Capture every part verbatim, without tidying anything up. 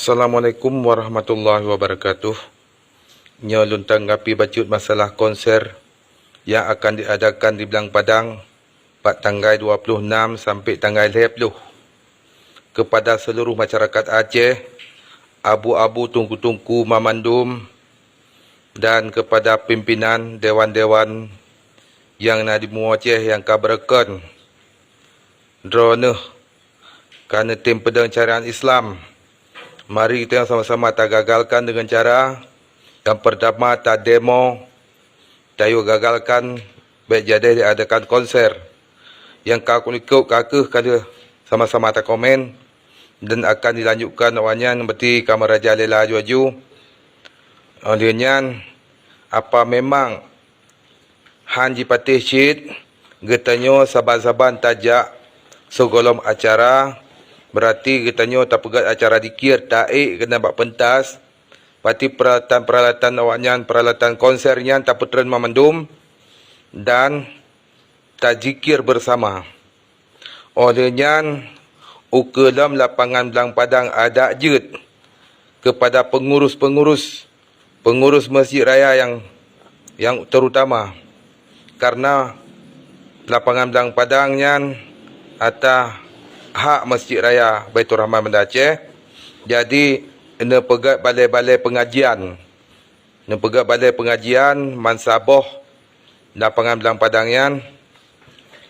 Assalamualaikum warahmatullahi wabarakatuh. Nyoe lôn tanggapi bacut masalah konser nyang akan diadakan di Blang Padang bak tanggai dua puluh enam sampai tanggai lhée ploh. Kepada seluruh masyarakat Aceh, abu-abu teungku-teungku mamandum, dan kepada pimpinan dewan-dewan nyang na di Muoce nyang ka beureukan. Droeneuh ka neutem peudong syariat Islam. Mari kita sama-sama tagagalkan dengan cara yang pertama tademo, tayue gagalkan, bék jadi diadakan konser. Nyang ka likot ka kheueh ka sama-sama takomen dan akan dilanjutkan awaknyan berarti ka meurajalela laju-laju. Oleh nyan, apa memang han jipatéh cit, geutanyoe saban-saban tajak sigohlom acara, berarti geutanyoe tapeugét acara zikir taék keunan bak pentas, berarti peuralatan-peuralatan awaknyan, peuralatan konser nyan tapeutreun mamandum dan tajikir bersama. Oleh nyan, ukeue lom lapangan Blang Padang adak jeuet kepada pengurus-pengurus, pengurus Masjid Raya yang, yang terutama, karena lapangan Blang Padang nyan ata hak Masjid Raya Baiturrahman Banda Aceh, jadi neupeugét balée-balée pengajian. Neupeugét balée pengajian mansaboh lapangan Blang Padang nyan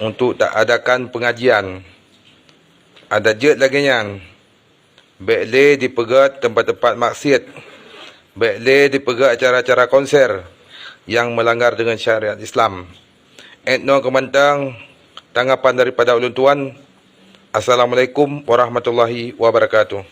untuk taadakan pengajian. Adak jeuet lagée nyan, bék lé dipeugét teumpat-teumpat maksiet, bék lé dipeugét acara-acara konser nyang meulanggar deungon syariat Islam. Ét nyoe keumantang tanggapan daripada ulôn tuan. Assalamualaikum warahmatullahi wabarakatuh.